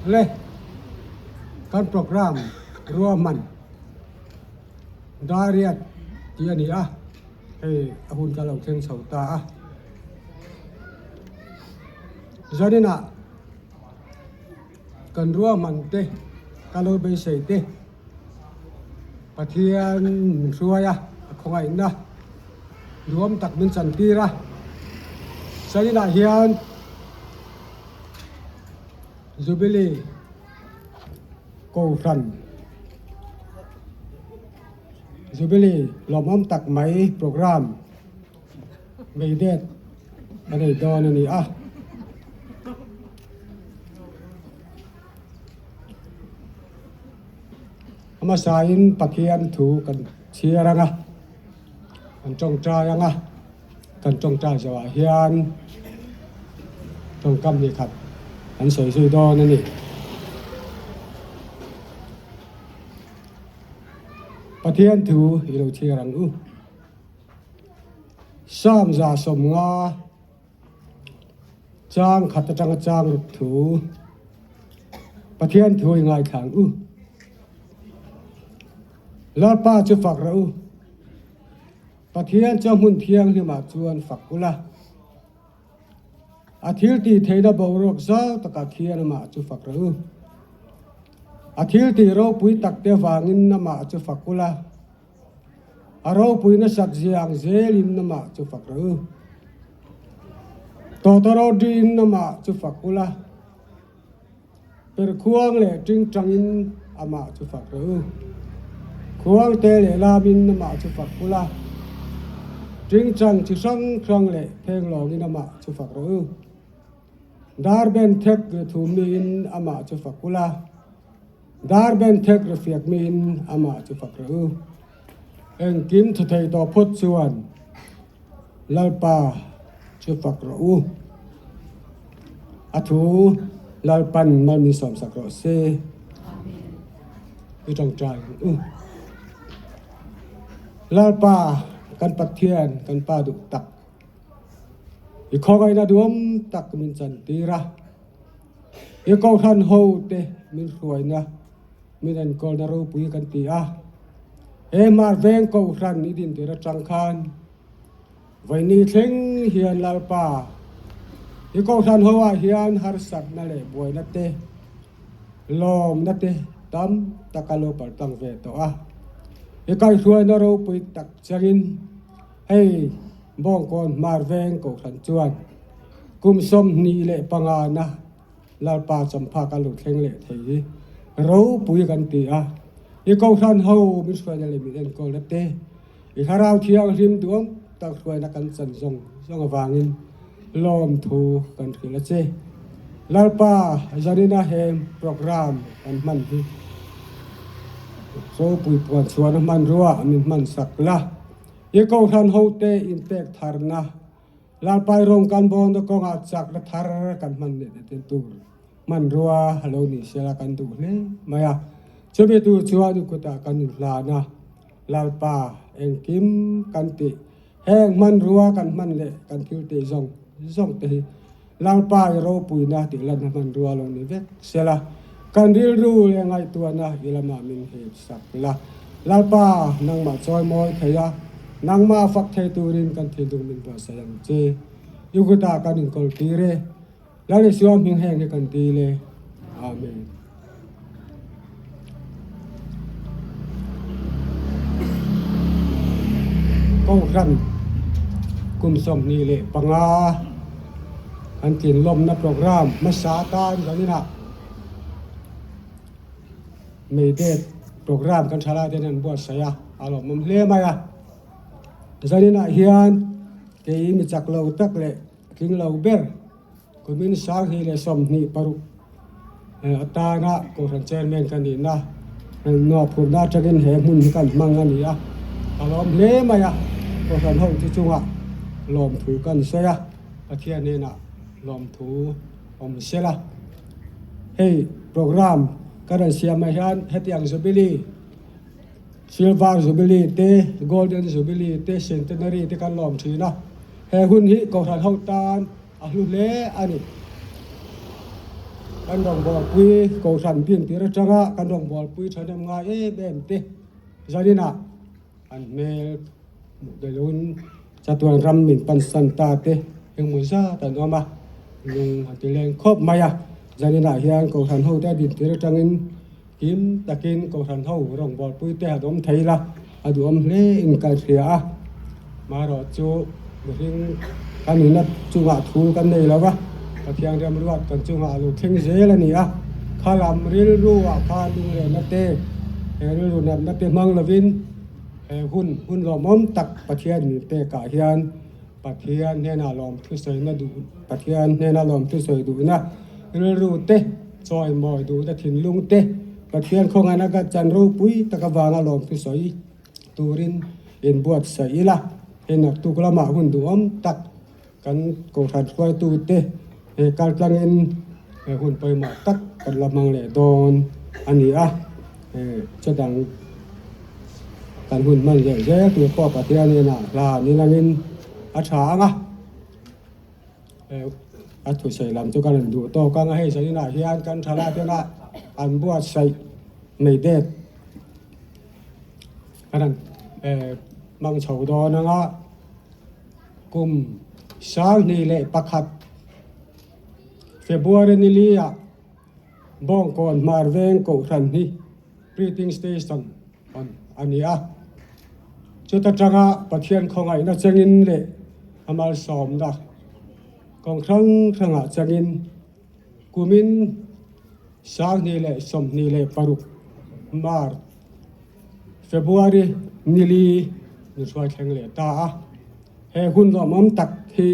Le kan program ruahman Dariat tih a ni a, hei a hun ka lo thleng chho ta a. Zaninah kan ruahman te ka lo beisei te Pathian min hruai a, a khawngaihna duhawm tak min chantir a. Zaninah hian Jubilee Kohhran Jubilee lawmawm tak mai program nei det a nei dawn a ni a. A hmasain Pathian thu kan chhiar ang a, kan tawngtai ang a, kan tawngtai zawhah hian tawngkam hnih khat an sawi zui dawn a ni. Pathian thu i lo chhiar ang u. Psalm 150 Chang khat atanga chang ruk thu Pathian thu i ngaithla ang u. Lalpa chu fak rawh u. Pathian chu a hmun thianghlimah chuan fak ula. A thil tih theihna boruak zau takah khian amah chu fak rawh u. A thil tih ropui takte avangin amah chu fak ula. A ropui nasat zia ang zelin amah chu fak rawh u. Tawtawrawdiin amah chu fak ula, perkhuang leh tingtangin amah chu fak rawh u. Khuangte leh lamin amah chu fak ula, tingtang chi hrang hrang leh phenglawngin amah chu fak rawh u. Darben thek ri thum miin amah chu fak ula, Dar ben thek ri fiak miin amah chu fak rawh u. Engkim tha thei tawh phawt chuan Lalpa chu fak rawh u. A thu Lalpan mal min sawmsak rawh se. I tawngtai ang u. Lalpa kan Pathian kan Pa duh tak, i khawngaihna duam tak min chantir a. I Kohhran hote min hruaina, min enkawlna ropui kan ti a. He Hmar Veng Kohhran i din tir atang khan vawiini thleng hian Lalpa, i Kohhran ho ah hian harsatna leh buaina te, lawmna te tam tak a lo paltlang ve tawh a. I kaihhruaina ropui tak changin hei Bawngkawn Hmar Veng Kohhran chuan Kum 25 na Lalpa champha ka lo thleng leh thei hi ropui kan ti a, i Kohhran ho min hruaina leh min enkawlna te, i Thlarau Thianghlim duang tak hruaina kan chan zawng zawng avangin lawmthu kan hrilh a che. Lalpa zanina he program kan hman hi ropui puan chhuahna hmanrua min hman sak la, i Kohhran hote inpek tharna Lalpai rawng kan bawnna kawngah chakna thar kan hman leh leh tel tur hmanrua a lo nih sela kan duh hle mai a. Chumi tur chuan i kutah kan inhlan a, Lalpa engkim kan tih heng hmanrua kan hman leh kan thil tih zawng zawng te hi Lalpa i ropuina tih lanna hmanrua a lo ni vek sela kan rilru leh ngaihtuahna i lamah min hip sak la. Lalpa nangmah chawi mawi thei a, nangmah fak thei turin kan thinlung min buatsaih ang che. I kutah kan inkawl tir e. Lal Isua hming heng hi kan dil e. Amen. Kohhran kum 25 an tlinlawmna program hmasa atan kan inah May Day program kan tha lai te hian an buatsaih a, a lawmawm hle mai a. Zaninah hian kei mi chak lo tak leh tling lo ber kumin 2026 atana Kohhran Chairman ka nihna nuahphurhna atangin he hmun hi kan hmang a ni a, ka lawm hle mai a. Kohhran ho chu chungah lawmthu kan sawi a, Pathian hnenah lawmthu awm sela. Hei program ka rawn siam ah hian hetiang Jubilee, Silver Jubilee te, Golden Jubilee te, Centenary te kan lawm thin a. He hun hi Kohhran ho tan a hlu hle a ni. Kan rawngbawlpui Kohhran bin tir atanga kan rawngbawlpui thahnem ngai em em te zaninah an hmel hmuh belun chatuan ram min pansan ta te engmaw zat an awm a, lung a ti leng khawp mai a. Zaninah hian Kohhran hote a din tir atangin kim takin Kohhran ho rawngbawlpui te han awm thei la a duhawm hle in ka hria a. Marawh chu mihring kan nunna chungah thu kan nei lo va, Pathian remruat kan chungah a lo thleng zel a ni a. Kha lam rilru ah khan lunglehna te, he rilru natna te hmang lovin he hun hun lawmawm tak Pathian min pekah hian Pathian hnenah lawm thusawina duh Pathian hnena lawm thusawi duhna rilru te, chawimawi duhna thinlung te, Pathian khawngaihna ka chan ropui tak avanga lawm thusawi turin inbuatsaih ila, hei naktuk lamah hun duhawm tak kan kohhran hruaitute he kal tlangin he hun pawimawh tak kan la hmang leh dawn a ni a, chutang kan hun hman leh zel tur pawh Pathian hnenah hla ni langin a tha ang a, a thusawi lam chu ka rawn duh tawk ang a, hei zaninah hian kan thalai tena an buatsaih mai det. A rawn hmang chho dawn ang a, kum 2001 February ni li ah Bawngkawn Hmar Veng Kohhran hi Breathing Station hawn a ni a, chuta tanga Pathian khawngaihna chengin leh a malsawmna kawng hrang hrangah chengin Kumin 2026 March, February nili min hruai thleng leh ta a, he hun lawmawm tak hi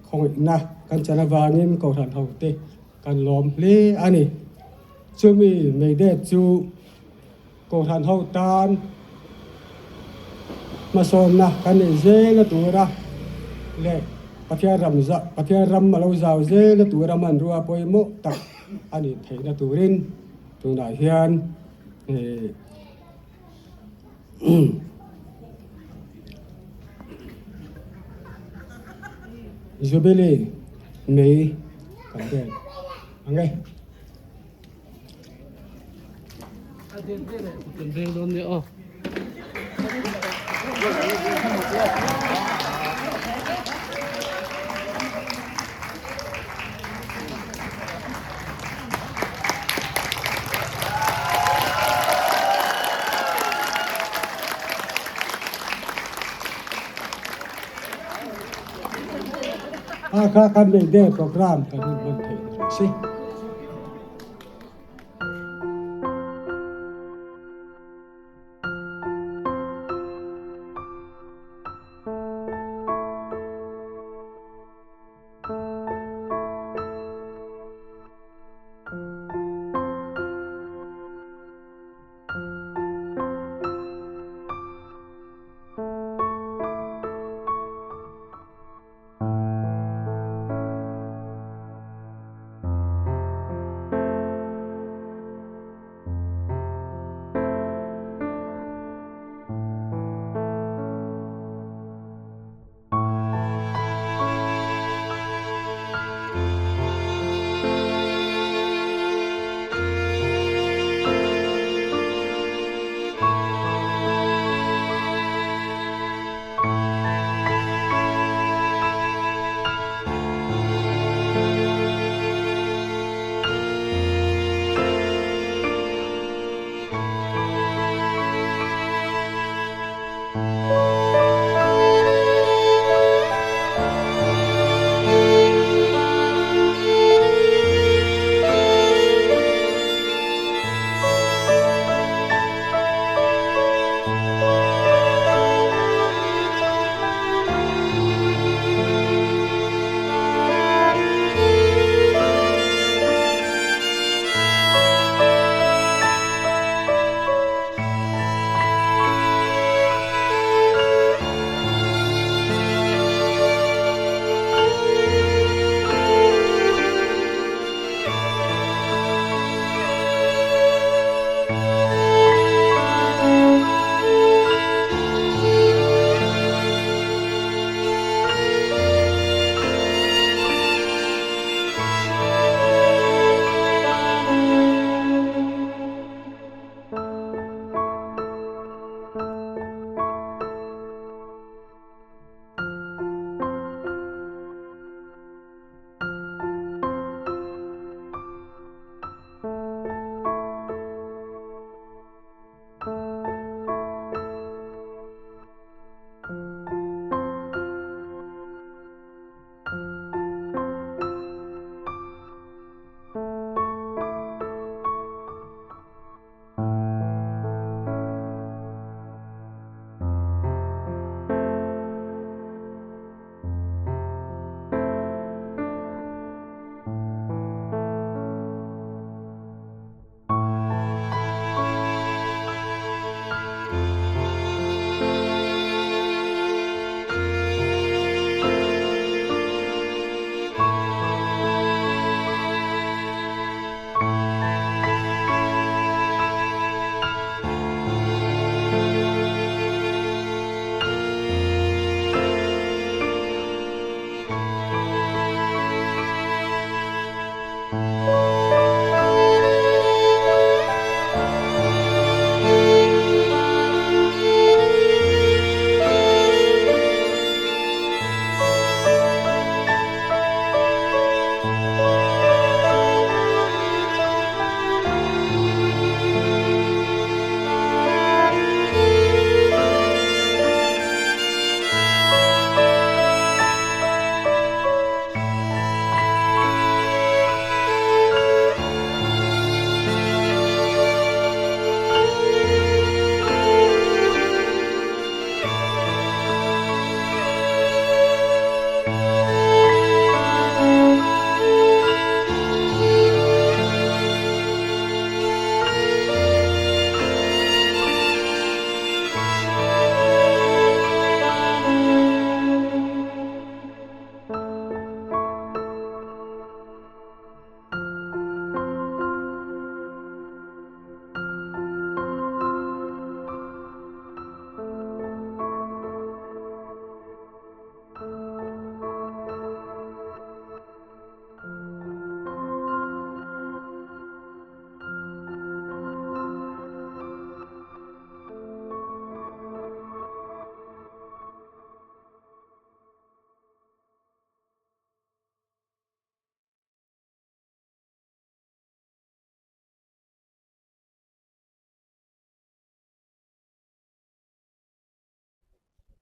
khawngaihna kan chan avangin Kohhran hote kan lawm hle a ni. Chumi May Day chu Kohhran ho tan hmasawnna kan neih zel a tura leh Pathian ram Pathian ram a lo zau zel a tura hmanrua pawimawh tak a nih theihna turin tunah hian Jubilee mei kan vel ang e. A kha kan nei der program kan hun hman theih ni rawh se.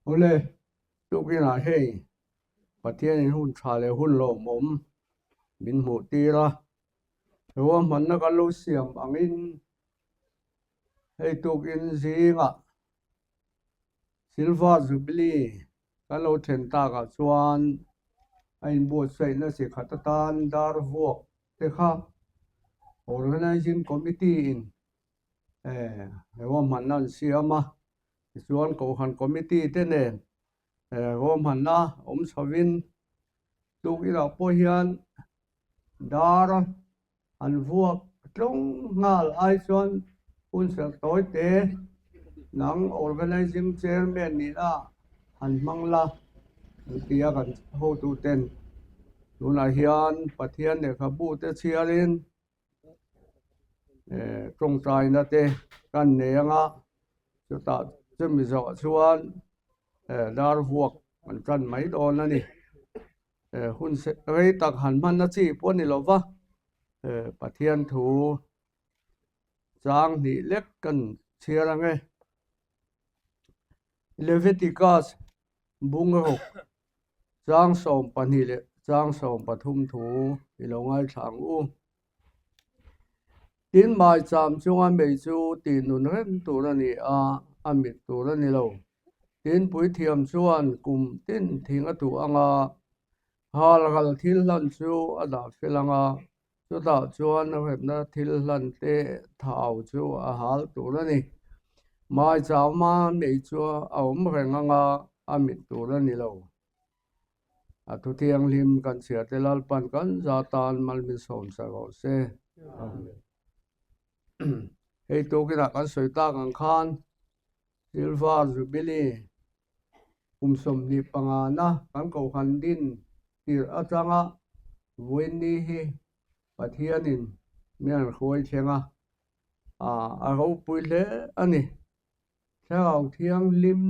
Awle, tukinah hei Pathianin hun tha leh hun lawmawm min hmuh tir a, ruahmanna kan lo siam angin hei tukin zingah Silver Jubilee kan lo then takah chuan a inbuatsaihna chi khat atan dar vuak te kha Organising Committee in ruahmanna an siam a, tichuan Kohhran Committee te nen ruahmanna awm chhovin tukinah pawh hian dar an vuak tlawng nghal ai chuan hun serh tawi te nang Organising Chairman nihna han hmang la an ti a kan hotuten tunah hian Pathian lehkhabu te chhiarin tawngtaina te kan nei anga chutah chumi zawh chuan dar vuak an tan mai dawn a ni hun rei tak han hmanna chi pawh a ni lo va Pathian thu chang hnih lek kan chhiar ang e Leviticus bungruk Chang 12 leh chang 13 thu i lo ngaithla ang u. Tin, maicham chunga mei chu tih nun reng tur a ni a, a mit tur a ni lo. Tin, puithiam chuan kum tin thing a tuh ang a, hal ral thil hlan chu a dah fel ang a, chutah chuan remna thil hlan te thau chu a hal tur a ni. Maichama mei chu a awm reng ang a, a mit tur a ni lo. A thu thianghlim kan chhiar te Lalpan kan za tan mal min sawm sa rawh se. Amen. Hei tukinah kan sawi tak ang khan Silver Jubilee kum 25 na kan kohhran din tirh atanga vawiinni hi Pathianin min han hruai thleng a, a ropui hle a ni. Thlarau Thianghlim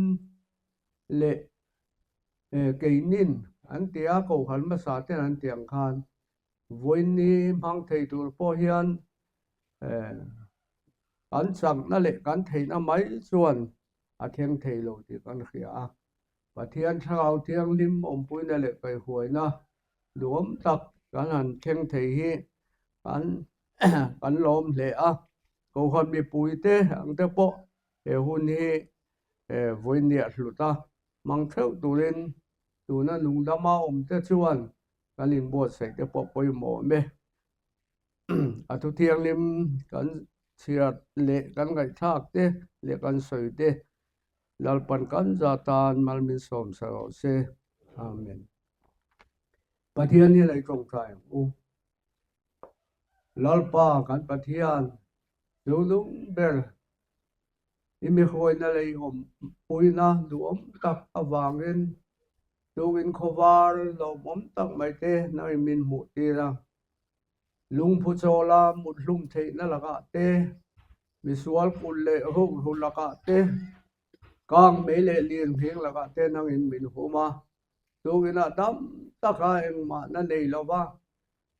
leh keinin an ti a, kohhran hmasa ten an ti ang khan vawiinni hmang thei tur pawh hian kan chakna leh kan theihna mai chuan a thleng thei lo tih kan hria a. Pathian Thlarau Thianghlim awmpuina leh kaihhuaina duhawm tak kan han thleng thei hi kan kan lawm hle a. Kohhran mipuite ang te pawh he hun hi vawinia hlut a hmang theuh turin tuna nungdama awmte chuan kan inbuatsaih te pawh pawimawh awm e. A thu thianghlim kan chhiar leh kan ngaihthlak te leh kan sawi te Lalpan kan za tan mal min sawm sa rawh se. Amen. Pathian hi lei tawngtai ang u. Lalpa kan Pathian chu lung ber i mi hruaina lei awm puina duhawm tak avangin tukin khawvar lawmawm tak mai te nangin min hmuh tir a. Lungphu chawla mut hlum theihna lakah te, misual kut leh rukru lakah te, kang mei leh lirnghing lakah te nangin min hum a. Tukinah tam taka engmahna nei lova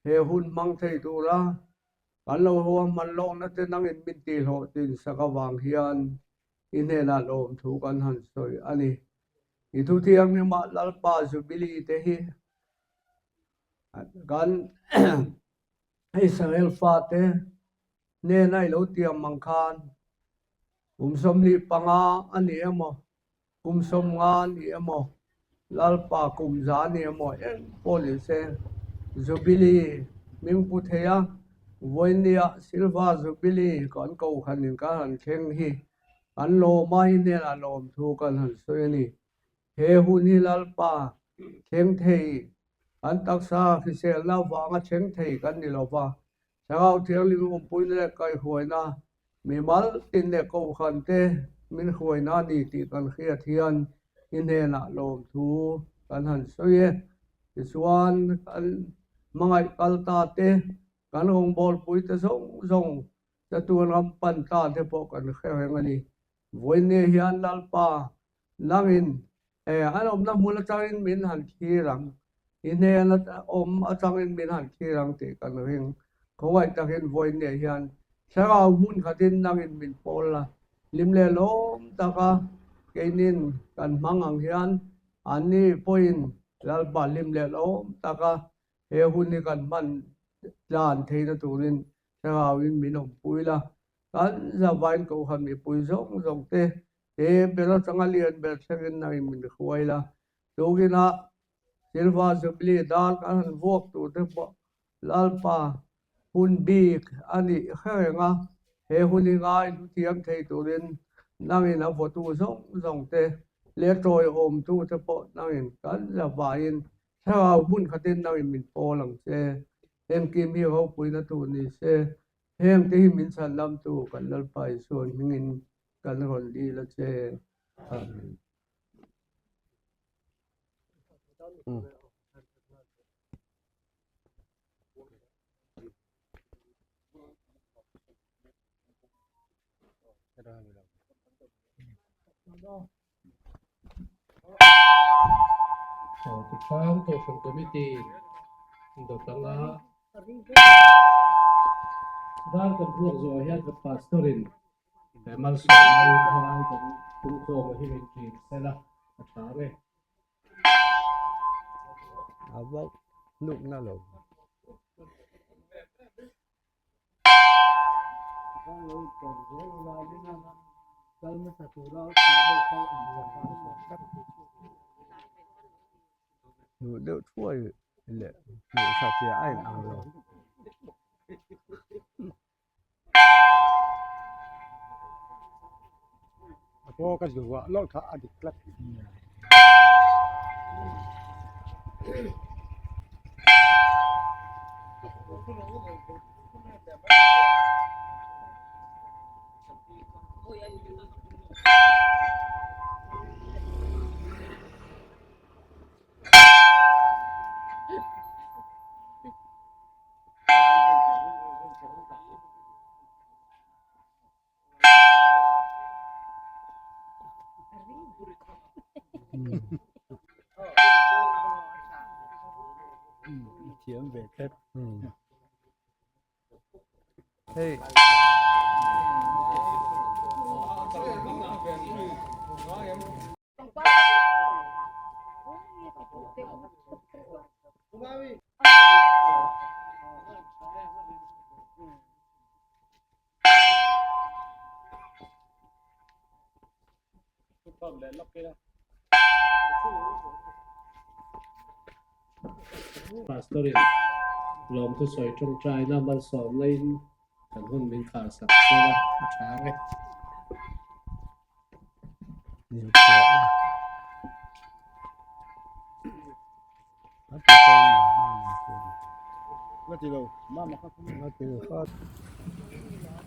he hun hmang thei tura kan lo ruahman lawkna te nangin min tihhlawhtlin sak avang hian i hnenah lawmthu kan han sawi a ni. I thuthianghlimah Lalpa Jubilee te hi Kan Israel fate hnena i lo tiam ang khan kum 25 a ni emaw, kum 50 a ni emaw, Lalpa kum 100 a ni emaw eng pawh ni se, Jubilee hming pu thei a, vawinia Silver Jubilee kan kohhranin kan han thleng hi kan lawm a, i hnenah lawmthu kan han sawi a ni. He hun hi Lalpa thleng thei kan taksa hriselna vanga thleng thei kan ni lo va, Thlarau Thianghlim awmpuina leh kaihhruaina, mimal tin leh kohhran te min hruaina a ni tih kan hriat hian i hnenah lawmthu kan han sawi e. Tichuan, kan hmangaih kal ta te, kan rawngbawlpui te zawng zawng chatuan ram pan ta te pawh kan hre reng a ni. Vawiinni hian Lalpa nangin an awmna hmun atangin min han thlir ang, i hnen awm atangin min han thlir ang tih kan ring. Khawngaih takin vawiinni hian thlarau hmun khatin nangin min pawl la, hlim leh lawm taka keinin kan hmang ang hian anni pawhin Lalpa hlim leh lawm taka he hun hi kan hman tlan theihna turin thlarauin min awmpui la. Kan zavain Kohhran mipui zawng zawng te he ber atanga lian ber thlengin nangin min hruai la. Tukinah Silver Jubilee dar kan han vuak tur te pawh Lalpa hun bik a nih hrereng a, he hun hi ngai hluthiam thei turin nangin a vawtu zawng zawng te leh tawiawmtu te pawh nangin kan zavaiin thlarau hmun khatin nangin min pawl ang che. Engkim hi ropuina tur ni se, heng te hi min chhan lamtu kan Lalpa Isuan hmingin kan rawn dil a che. Amen. Tichuan Kohhran Committee dawt anga dar kan vuak zawhah hian kan Pastor in malsawmna in helai kan pungkhawm hi min ṭin sela a ṭha ang e. A vauh hnukna lo. Hnuh deuh thuai leh hnuh tha chiah a inang lo. Hei. Pastor in lawmthu sawi tawngtaina malsawmna in kan hun min khar sak sela a tha ang e.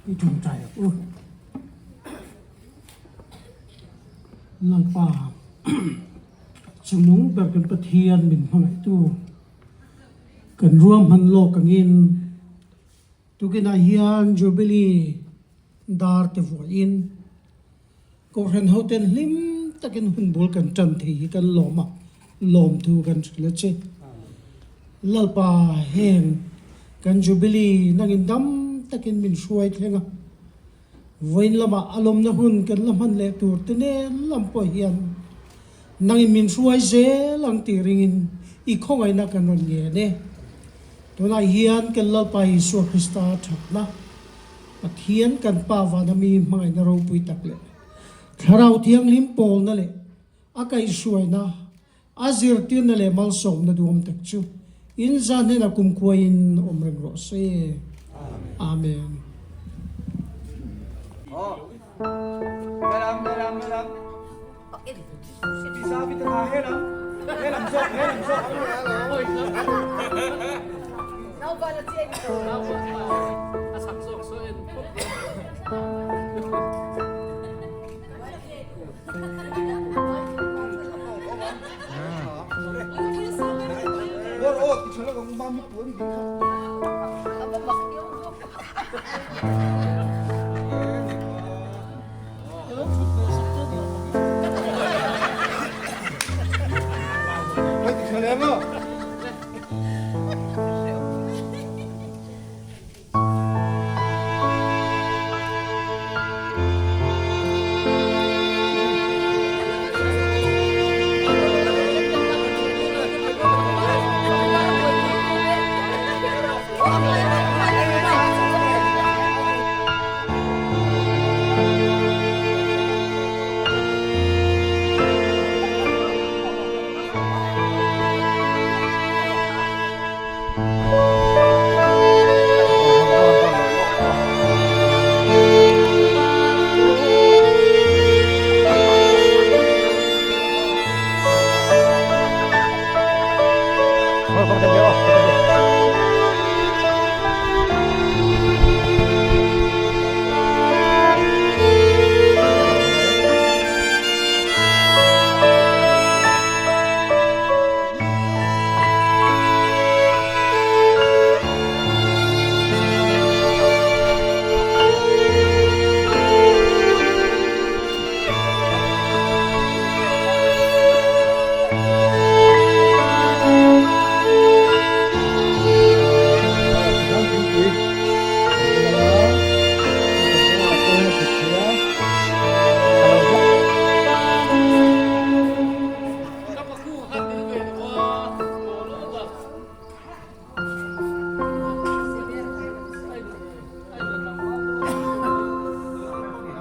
I tawngtai ang u. Lalpa chungnung ber kan Pathian min hmangaihtu kan ruahman lawk angin tukinah hian Jubilee dar te vuahin Kohhran hoten hlim takin hun bul kan tan thei hi kan lawm a, lawmthu kan hrilh a che. Lalpa heng kan Jubilee nangin dam takin min hruai thleng a, vawiin lamah a lawmna hun kan la hman leh tur te nen lam pawh hian nangin min hruai zel ang tih ringin i khawngaihna kan rawn ngen e. Tunah hian kan Lalpa Isua Krista thatna Pathian kan Pa vana mi hmangaihna ropui tak leh Thlarau Thianghlim pawlna leh a kaihhruaina, a zirtirna leh malsawmna duhawm tak chu in zan hnenah kumkhuaiin awm reng rawh se. Amen.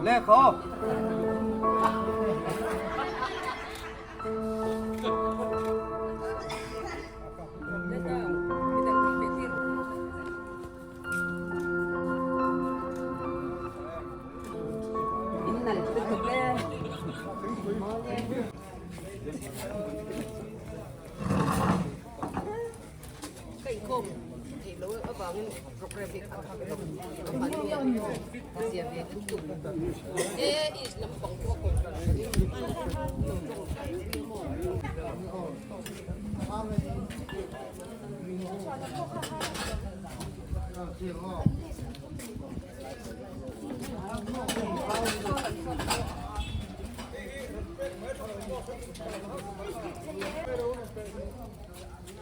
Lehkha.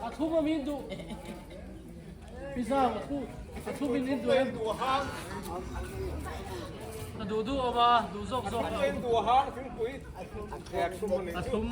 A thum a min duh pizza a thu a thum in in duh em a duh duh awm a duh zawk zawk a a thum.